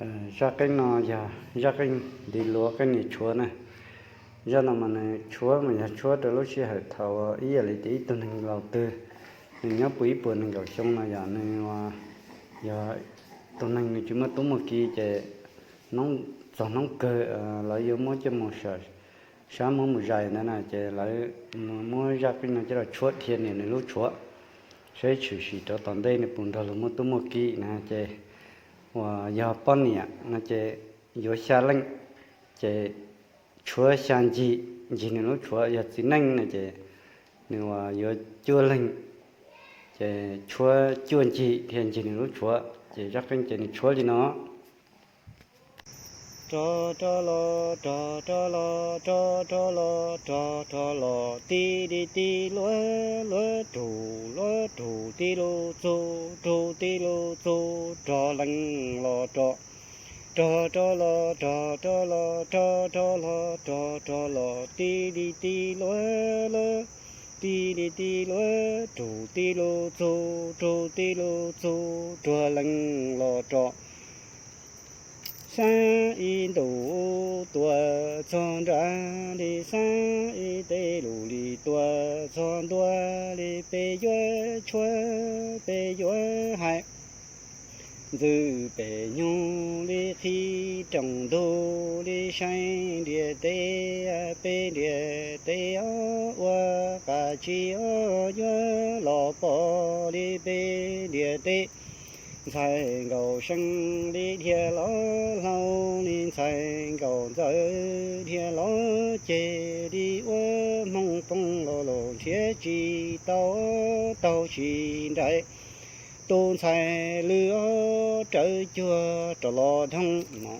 Zaj qeej no yog zaj qeej nti luav qeej niam tshuav na. Zaj no mas nws tshuav mas yog tshuav rau lub sij hawm thaum ib yam li tias ib tug neeg laus twg nws nyob puag ib puas nees nkaum xyoo no yog nws yog tus neeg nws tsis muaj tub muaj ki ces txog hnub kawg lawv yuav muab coj mus sab muab mus zais ntawd na ces lawv muab zaj qeej no coj los tshuav dhia niam nws lub tshuav, saib tshwm sim rau tom ntej nws puas nrog luag muaj tub muaj ki na ces uas yog poj niam no ces yuav xya leej, ces tshuav xya ncig, ncig nws lub tshuav, yog txiv neej no ces nws uas yuav cuaj leeg, ces tshuav cuaj ncig dhia ncig nws lub tshuav. Ces zaj qeej ces nws tshuav li no. Rog rog los, rog rog los, rog rog los, rog rog los, tib li tib luav, luav rug, luav rug tib lub txug, rug tib lub txug, rog leej los rog. Rog rog los, rog rog los, rog rog los, rog rog los, tib li tib luav, luav, tib li tib luav, rug tib lub txug, rug tib lub txug, rog leej los rog. Xab ib ntus tuaj txog nrad li, xab ib teb lus li tuaj txog ntua li, peb yuav tshuab peb yuav hais. Ntxwv pem nyug li, qhib rooj ntug li, saib ntiaj teb, peb ntiaj teb os, ua qas tsi os yuav los pom li peb ntiaj teb. Ntxhais nkaus seej li dhia los hlau li, ntxhais nkaus ntxawm dhia los ceg li, ua hmoo poob los los nrhiav tsis tau, taug tsis nraim. Tus ntxhais lwj os rawv cuag rov los dhoo no.